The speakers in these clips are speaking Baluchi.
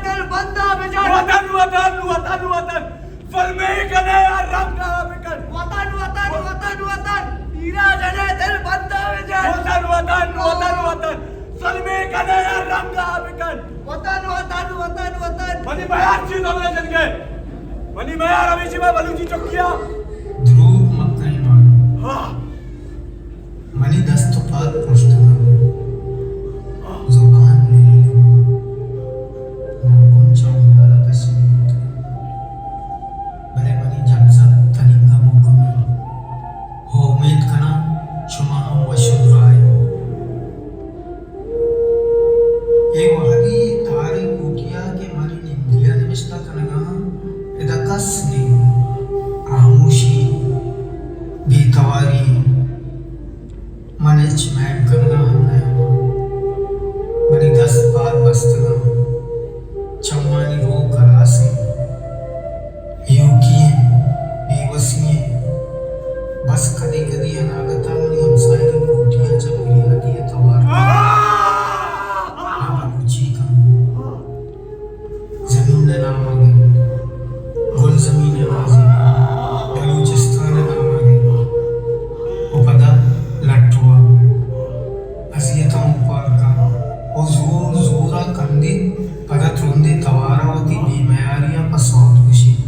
دل بندہ بجن۔ وطن، وطن، وطن، وطن۔ ظلمے کنے ءَ رنگ ءَ بکن۔ وطن، وطن، وطن، وطن۔ پیرا جنے دل بندہ بجن۔ وطن، وطن، وطن، وطن۔ ظلمے کنے ءَ رنگ ءَ بکن۔ وطن، وطن، وطن، وطن۔ منی میار چی ظلمے جنگے؟ منی میار ہمیشی میں بلوچی چکیا۔ دروگ مکن مان۔ ہاں۔ منی دست و پاد پرشتگ انت، زبان نل انت، مردم چہ امبال ءَ کشگ ءَ انت، بلے منی جنزگ تنیگا مھکم انت۔ ءُ امیت کناں شما ہم وش ءُ دراہ ئے۔ اے وہدی تاریں کوٹی ءَ کہ منی نمدی ءَ نبشتہ کنگ ءَ آں، ادا کس نی، ہاموشی، بے تواری۔ من ہچ مہم کنگ ءَ ہم نہ آں۔ منی دست پاد بستگ انت، چمانی روک ہلاس انت۔ ایوکی انت، بے وسی انت۔ بس کدی کدی اناگت ءَ منی ہمساہگیں کوٹی ءَ چہ بریاتی ءَ توار کنت۔ آ بلوچی کنت۔ زمین ءِ نام ءَ گپت، گلزمین ءِ نازینک، بلوچستان ءِ نام ءَ گپت ءُ پدا لٹ ءُ وار، اذیتاں اوپار کنت ءُ زور زور ءَ کندیت، پدا ترندیں توار ءَ وتی بے میاری ءَ پہ سوت گوشیت۔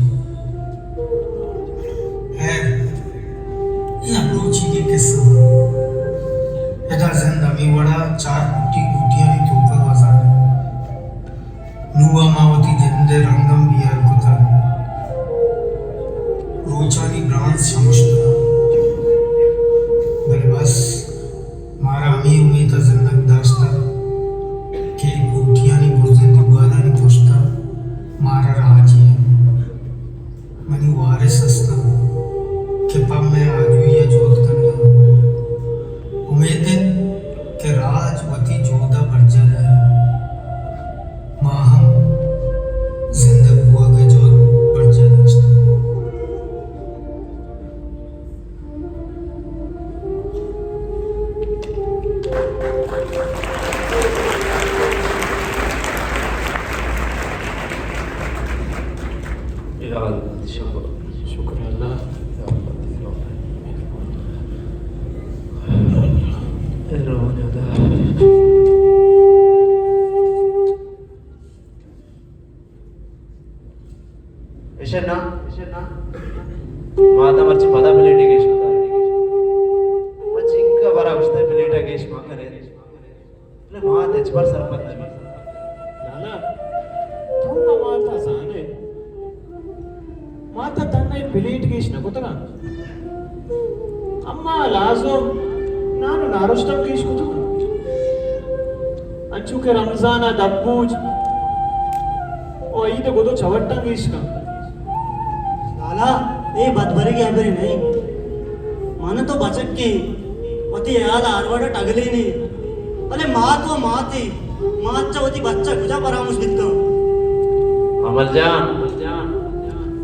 ہیر، اے ہمروچیگیں کسہ انت۔ ادا زند ہمے وڑ ءَ چار پٹی کوٹیانی توک ءَ گوزان انت۔ نوں ءَ ما وتی جند ءِ رنگ ہم بیال کتگ۔ روچانی برانز شمشتگ انت۔ بلے بس، مارا ہمے امیت ءَ زندگ داشتگ کہ اے کوٹیانی برزیں دیوالانی پشت ءَ مارا راجے انت۔ منی وارث است انت کہ پہ مئے آجوئی ءَ جہد کنگ ءَ انت۔ امیت انت کہ راج وتی جہد ءَ برجاہ داریت۔ ما ہم زندگ بوگ ءِ جہد برجاہ داشتگ۔ یا اللہ، شکر، شکر اللہ۔ اے روان ادا۔ ایشاں نا، مات ءَ مرچی پدا پلیٹے گیش کتگ۔ ما چنکا برا گوشتہ پلیٹ ءَ گیش مہ کنے۔ بلے مات ہچبر سرپد نہ بیت۔ لالا، تو ما مات ءَ زان ئے۔ مات ءَ تھنا اے پلیٹ گیش نہ کتگ انت۔ اما لازم نان ءُ نارشت ہم گیش کتگ انت۔ انچو کہ رمضان ءَ دپ بوج ءُ عید ءِ گد ءُ چوٹاں گیش کنت۔ لالا، اے بدبرگی ہبرے نہ انت۔ من ءُ تو بچکیں، وتی ہیال ءَ ہر وڑ ءَ ٹگلینے، بلے مات وَ ماتے، مات چہ وتی بچ ءَ کجا پراموش بیت کنت؟ امل جان،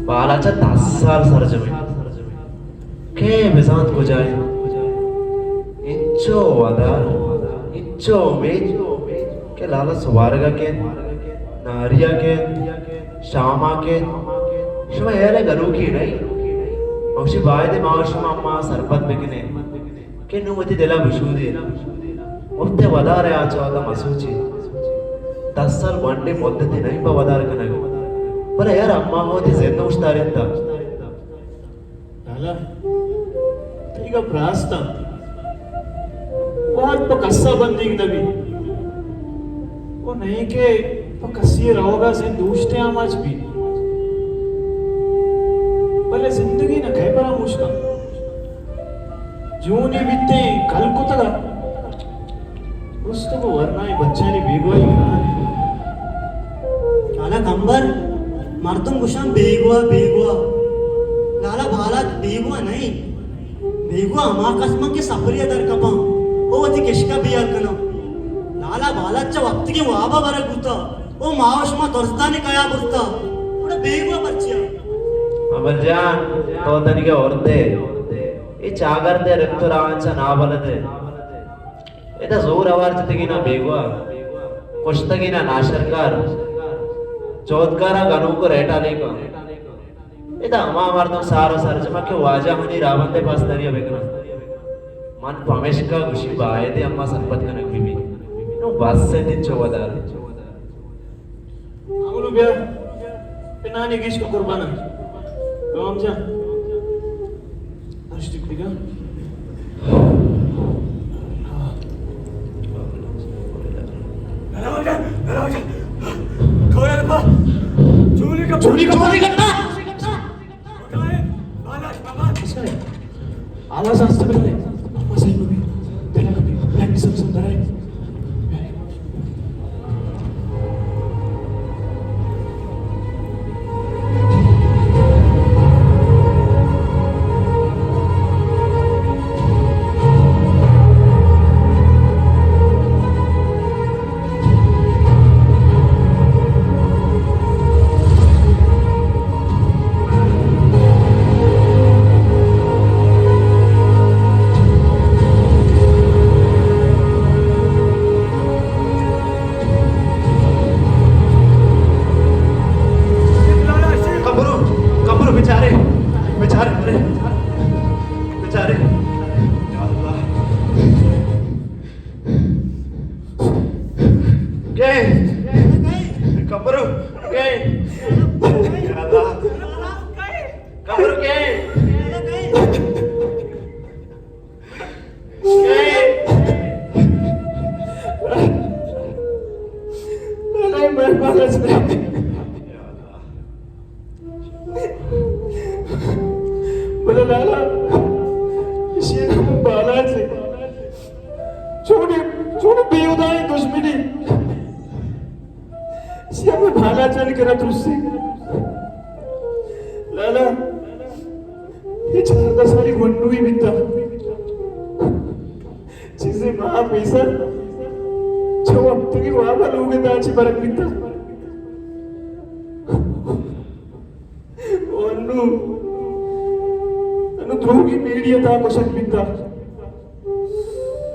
بالاچ ءَ دس سال سرجم انت۔ کئے بزانت کجا انت؟ انچو ودار، انچو امید کہ لالا سبارگ ءَ کیت، ناری ءَ کیت، شام ءَ کیت۔ شما ہیال ءَ گنوکی نہ انت؟ من گوشی باید انت ما شما اما سرپد بکنیں کہ نوں وتی دل ءَ بشودے۔ مفت ءَ ودار ءَ آ چہ وتا مسوچی۔ دس سال گونڈیں مدتے نہ انت پہ ودار کنگ۔ بلے یار، اما وتی زند اوشتارینتگ۔ لالا، تئی گپ راست انت۔ وھد پہ کس ءَ بندیگ نہ بیت۔ ءُ نئیں کہ پہ کسی ءِ روگ ءَ زند اوشت ءِ آماچ بیت۔ بلے زندگی نہ کئے پراموش کنت۔ جونی بیتیں کل کتگ ءَ۔ رستگ ءُ ورنائیں بچانی بیگواہی گران انت۔ لالا کمبر، مردم گوشاں بیگواہ، بیگواہ۔ لالا بالاچ بیگواہ نہ انت۔ بیگواہ ہما کس من کہ سپری ءَ در کپاں ءُ وتی کشک ءَ بیال کناں۔ لالا بالاچ چہ وپتگیں واب ءَ برگ بوتگ ءُ ما ءُ شما درستانی کیا برتگ، گڑا بیگواہ پرچیا؟ امل جان، تو تنیگہ ہردے، اے چاگرد ءِ رپت ءُ راہاں چہ نابلد ئے۔ ادا زور ہوار جتگیناں بیگواہ، کشتگیناں ناشرکار۔ چوتکارا گنوک ءُ ریٹا لیکاں۔ ادا ہما مردم سار ءُ سرجم کہ واجہ منی راہبند ءِ پاسداری ءَ بکناں۔ من پمیشکا گوشی بایدے ہما سرپد کنگ بہ بیت۔ نوں بس انت انچو ودار۔ اولو بیا، پنانی گیش کا قربان۔ امام جان۔ اشتی دیگا۔ چوری کا، چوری کا، چوری کا۔ آواز آستے بلے، آواز آئی مبی، دلا کبھی، بلے سم سم درائے۔ کمبرو، کمبرو، بیچارے، بیچارے، ارے، بیچارے۔ یا اللہ۔ کئے؟ کمبرو، کئے؟ یا اللہ۔ کمبرو، کئے؟ بلے لالا، ایشی ءَ بالاچ، چوڑے، چوڑے بے ہدائیں دشمنی، ایشی ءَ ہمے بالاچانی کرا ترسی۔ لالا، اے چاردہ سالی گونڈوئی بیتا۔ چیزے ماہ پیسر چہ وپتگی وابا لوگ ءِ تہا چہ برگ بیتا۔ او انو، انو دروگی میڑی ءِ تہا کشگ بیتا۔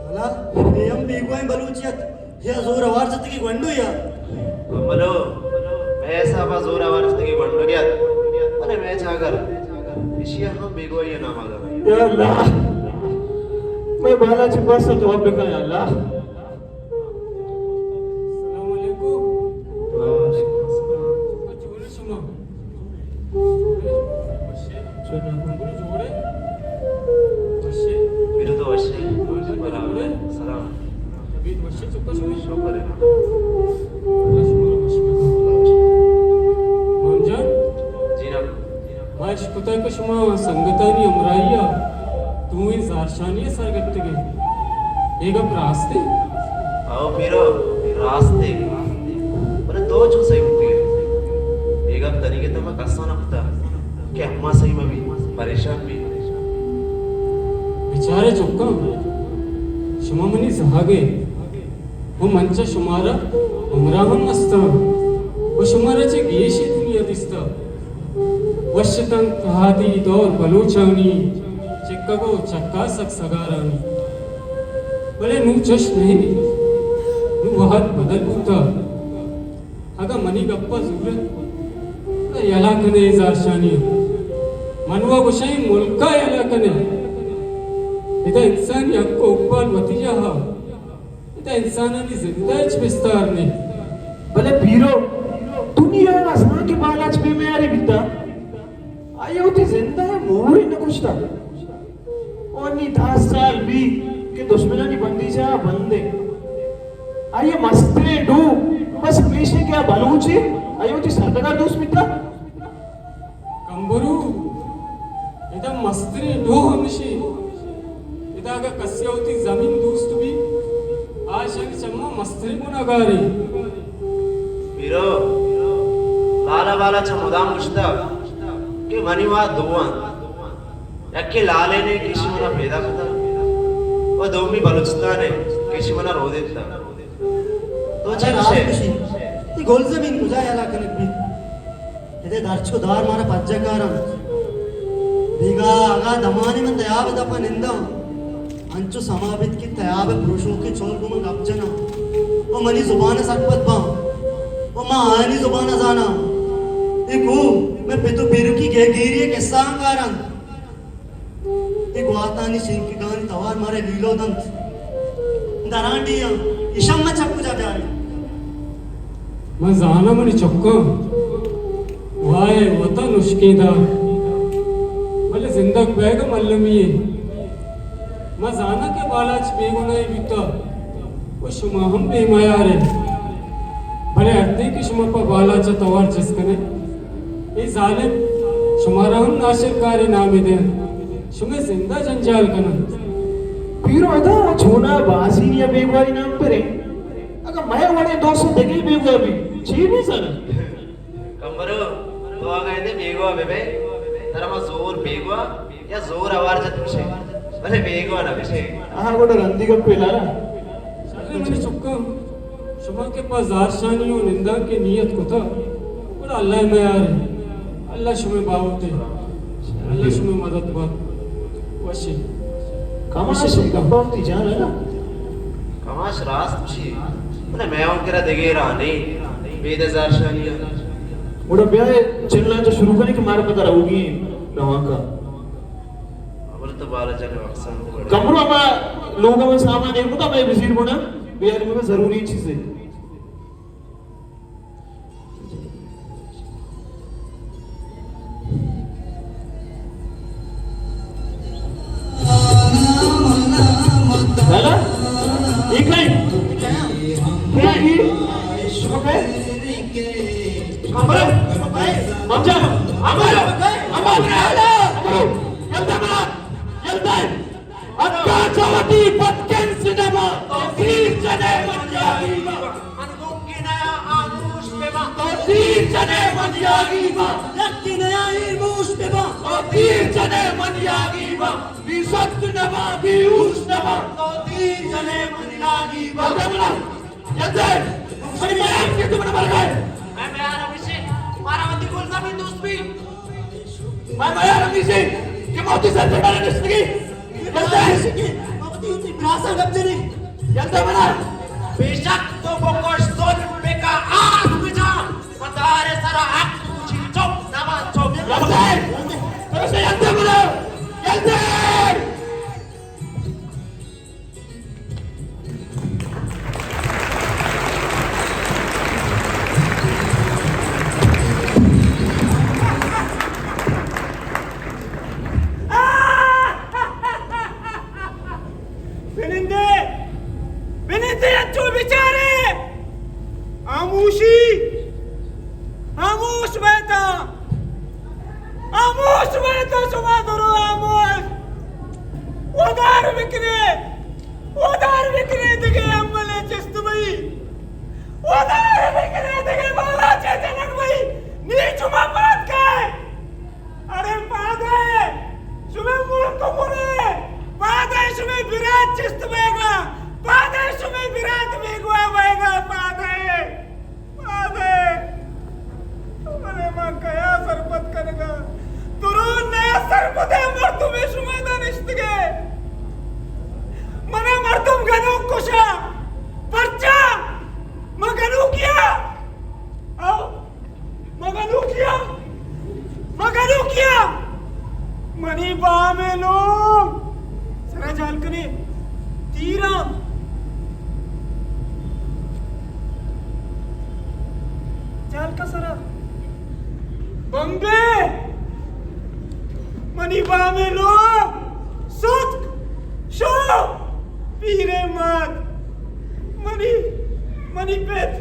حالا، اے ہم بیگواہیں بلوچے ات۔ یا زور آوار جتگی گونڈو یا۔ بلو، مئے حسابا زور آوار جتگی گونڈو یا۔ ارے مئے چاگر، ایشی ہم بیگواہی نام آگا۔ یا اللہ، مئے بالاچ بس تو اب بکن یا اللہ۔ السلام علیکم۔ وعلیکم السلام۔ شما؟ جوڑے؟ وشے؟ میرے تو وشے۔ برابر۔ سلام۔ طبیعت وشے چکا شما؟ شکر ہے۔ اللہ شما وشے۔ مام جان؟ جی نام۔ ما اشکتہ کہ شما سنگتانی ہمراہی ءَ دوئیں زہرشانی ءَ سر گپتگ ئے۔ اے گپ راست انت؟ او پیرو، راست انت۔ بلے تو چون سہی بوتگ ئے؟ اے گپ تنیگہ تما کسا نہ کتہ کہ اما سہی مہ بی، پریشان بی۔ بچارے چکاں، شما منی زہگ ئے۔ و من چہ شمارا ہمراہ ہم استاں و شمارا چہ گیش اے دنیا دیستہ۔ وش اتنت تہادی دور بلوچانی، چکگ و چکاسگ سگارانی۔ بلے نوں چش نہ انت، نوں وہد بدل بوتہ۔ اگاں منی گپا زورئے، تہ یلہ کنئے اے زہرشانی ءَ۔ من وا گوشاں اے ملکا یلہ کنئے۔ ادا انسانی حق و اقبال وتی جاہا۔ ادا انسانانی زند ءَ ہچ بستار نہ انت۔ بلے پیرو، دنیا ءَ زاناں کہ بالاچ بے میارے بیتا۔ آئی ءَ وتی زند ءَ مورے نہ کشتا۔ و نی دہ سال بی کہ دشمنانی بندیجاہ ءَ بند انت۔ آئی ءِ مستریں ڈوہ بس ہمیش انت کہ آ بلوچے، آئی ءَ وتی سرڈگار دوست بیتا۔ کمبرو، ادا مستریں ڈوہ ہمشی۔ ادا اگہ کسے ءَ وتی زمین دوست بی، آ اشانی چماں مستریں گناہگارے۔ پیرو، لالا بالاچ ءَ مدام گوشتگ کہ منی وہد دو انت۔ یکے لالین ءَ کہ ایشی منا پیدا کتگ و دومی بلوچستان ءَ کہ ایشی منا رودینتگ۔ تو چے گوش ئے؟ راست گوشی۔ اے گلزمین کجا یلہ کنگ بیت؟ ادے درچ و دار مارا پجہ کار انت۔ بیگا اگاں دمانے من تیاب ءِ دپ ءَ ننداں، انچو سما بیت کہ تیاب ءِ پروشوکیں چول گوں من گپ جناں و منی زبان ءَ سرپد باں۔ و ما آیانی زبان ءَ زاناں۔ اے کوہ مئے پت ءُ پیرکی گہگیری ءِ کسہاں کار اَنت۔ اے گواتانی شنکگانی توار مارا لیلو دنت۔ درانڈیاں، ایشاں ما چہ کجا بیاریں؟ من زاناں منی چکاں، وائے وطن اشکیں دار، بلے زندگ بیگ ءَ ملمی ایں۔ من زاناں کہ بالاچ بے گناہے بوتہ و شما ہم بے میار ئے، بلے ہردیں کہ شما پہ بالاچ ءَ توار چست کن ئے، اے ظالم شمارا ہم ناشرکارے نامے دینت، شمئے زند ءَ جنجال کننت۔ پیرو، ادا ما چوناہا بازینی ءِ بیگواہی نام بریں؟ اگاں مئے وڑیں دوست دگہ بیگواہ بیت، چے بزانت؟ کمبرو، تو اگاں ادے بیگواہ بہ بئے، ترا ما زور بیگواہ یا زور آوار جت گوشیں، بلے بیگواہ نہ گوشیں۔ آہا، گڑا رندی گپے لالا۔ شریں منی چکاں، شما کہ پہ زہرشانی ءُ نندانک ءِ نیت کتہ، گڑا اللہ ءِ میار اِنت۔ اللہ شمئے باہوٹ اِنت۔ اللہ شمئے مدد بات۔ وشی۔ کماش، گپ ءَ وتی جان ءَ نا۔ کماش راست گوشی، بلے مئے ہم کرا دگہ راہ نیں، بید ءِ زہرشانی ءَ۔ گڑا بیا اے چلاں چہ شروع کنیں کہ مارا پدا روگی ایں روانک ءَ۔ بلے تو بالا جان وقت سمجھ پڑے۔ کمبرو، ہما لوگ ءَ من سامان ایر کتا، مئے بزیر گونا، بیاری مئے ضروری چیزے۔ لالا، اے کئے؟ اے کئے؟ شما کئے؟ شما کئے؟ ممجا، امر، امر، امر، یلدا مرا، یلدا۔ حقا چہ وتی پتکن سینما، تو دیر جنے من یاگی با۔ من گوکی نیا آموش ببا۔ تو دیر جنے من یاگی با۔ یکی نیا ایموش ببا۔ تو دیر جنے من یاگی با۔ بی ست نبا، بی ہوش نبا۔ تو دیر جنے من یاگی با۔ یلدا مرا۔ یلدا۔ منی میار کہ تو من مر گئے۔ مئے میار ہمیشی، مارا وتی گل زمین دوست بی۔ مئے میار ہمیشی کہ ما وتی سر ءِ ڈالا نشتگیں۔ یلدا۔ ما وتی، وتی براساں گپ جنیں۔ یلدا مرا۔ بے شک تو بکش ظلم بکا آس بجا۔ مدار سرا حق بوشی چپ نبا چپ۔ یلدا۔ یلدا۔ یلدا۔ بنندے، بنندے، انچو بچارے۔ ہاموشی، ہاموش بیتا۔ ہاموش بئے تو شما درو ہاموش۔ ودار بکنے، ودار بکنے دگہ عملے چست بئی۔ ودار بکنے دگہ بالاچے جنگ بئی۔ نی شما پاد کئے؟ اڑے پاد ئے، شمئے ملک برے۔ پاد ئے شمئے برات چست بئیگا۔ پاد ئے شمئے برات بیگواہ بئیگا۔ پاد ئے۔ پاد ئے۔ بلے ما کیا سرپد کنگا؟ درو نیا سرپدیں مردمے شما ادا نشتگے۔ منا مردم گنوک کشا۔ پرچا؟ ما گنوکیا؟ او، ما گنوکیا؟ ما گنوکیا؟ منی بامے لوگ۔ سرا جال کنے۔ تیراں۔ جال کا سرا۔ بمبے۔ منی بامے لوگ۔ ستک۔ شو۔ پیریں مات۔ منی، منی پت۔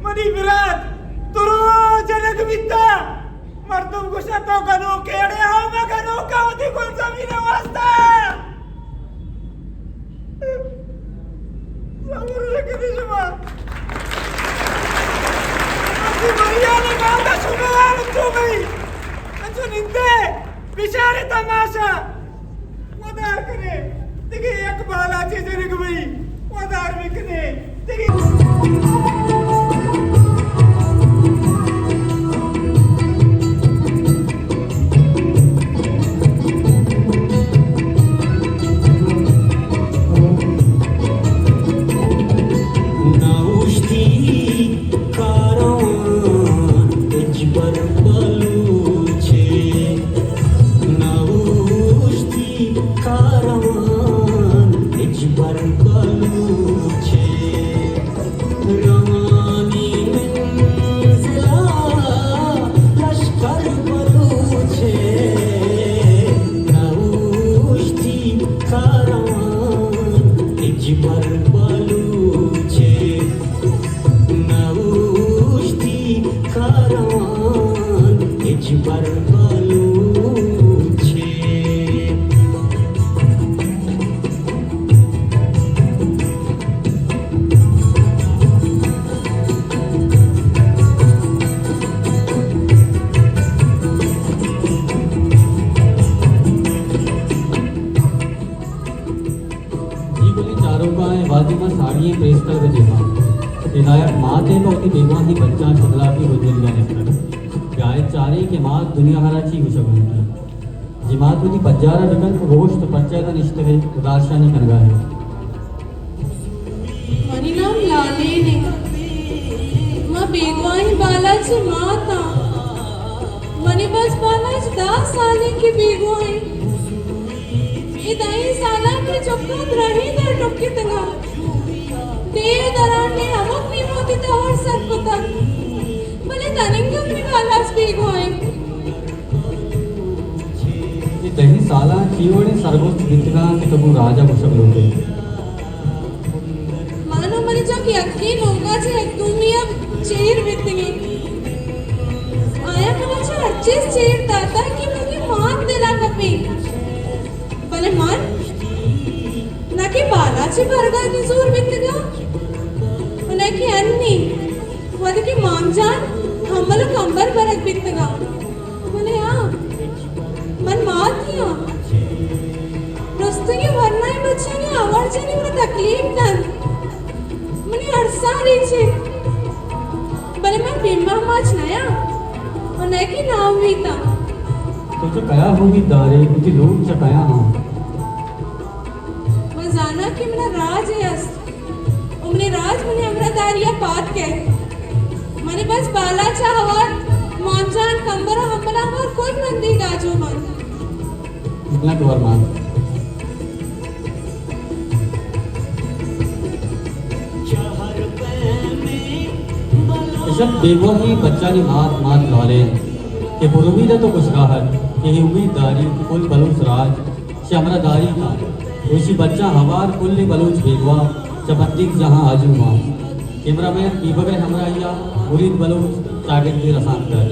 منی برات۔ درو جنگ بیتا۔ مردم گوشاں تو گنوکے، اڑے ہاں ما گنوکاں وتی گلزمین ءِ واستا۔ صبر نہ کنی شما۔ وتی مریان ءِ مات ءَ شما حال انچو بئی۔ انچو نندے، بچارے تماشا۔ ودار کنے، دگہ یک بالاچے جنگ بئی، ودار بکنے، دگہ۔ نہ اوشتی کاروں ہچبر بلوچے نہ اوشتی کاروان، ہچبر بلوچے۔ جی بلے چاروکاں، اے وہدی ما ساڑی ئیں پریس کلب ءِ دیما۔ ہدایت مات ءَ پہ وتی بیگواہیں بچاں شگلاپی بزگندیاں نشتگ۔ بیا اے چاریں کہ مات دنیا ءَ را چی گوشگ لوٹی۔ جی مات، وتی پجار ءَ بکن کہ گوشت، پرچا ادا نشتگ ئے ادارشانی کنگ ءَ ئے؟ منی نام لالین انت۔ ما بیگواہیں بالاچ ءِ مات آں۔ منی بس بالاچ دہ سال انت کہ بیگواہ انت۔ اے دہیں سالاں کہ چکاں درہیں در ٹکتگ ءُ دے ءُ درانڈے ہمک نیم وتی توار سر کتگ، بلے تننگہ منی بالاچ بیگواہ انت۔ اے دہیں سالاں چی وڑیں سرگوست بیتگاں کہ تو گوں راج ءَ گوشگ لوٹ ئے؟ من ءُ منی چک یکیں لوگ ءَ چہ یک دومی ءَ چیر بیتگیں۔ آیاں من ءَ چہ ہر چیز چیر داتگ کہ منی مات دل ءَ کپیت۔ بلے من نہ کہ بالاچ ءِ برگ ءَ نزور بیتگاں ءُ نہ کہ انی وھدے کہ مام جان ہمل ءُ کمبر برگ بیتگاں۔ بلے ہاں، من ماتی آں۔ رستگیں ورنائیں بچانی آوار جنی من تکلیف دنت۔ منی ارساں ریچ انت۔ بلے من بے مہماچ نیاں ءُ نئے کہ ناامیت آں۔ تو چہ کیا امید دار ئے؟ وتی لوگ چہ کیا آں؟ من زاناں کہ منا راج ئے است ءُ منی راج منی ہمراہداری ءَ پاد کئیت۔ منی بس بالاچ ءَ ہوار، مام جان، کمبر ءُ ہمبل ءَ ہوار کل من دیگ ءَ آجو بنت۔ منت وار مان۔ اشت بیگواہیں بچانی مات، مات لالین، کہ پر امید ات ءُ خوشگاہ ات، کہ اے امید داری کہ کل بلوچ راج چہ ہمراہ داری کن۔ ءُ ایشی بچاں ہوار کلیں بلوچ بیگواہ چہ بندیگ جاہاں آجو باں۔ کیمرہ مین بیبگر ءِ ہمراہی ءَ مرید بلوچ، چاگردی رسانکدر۔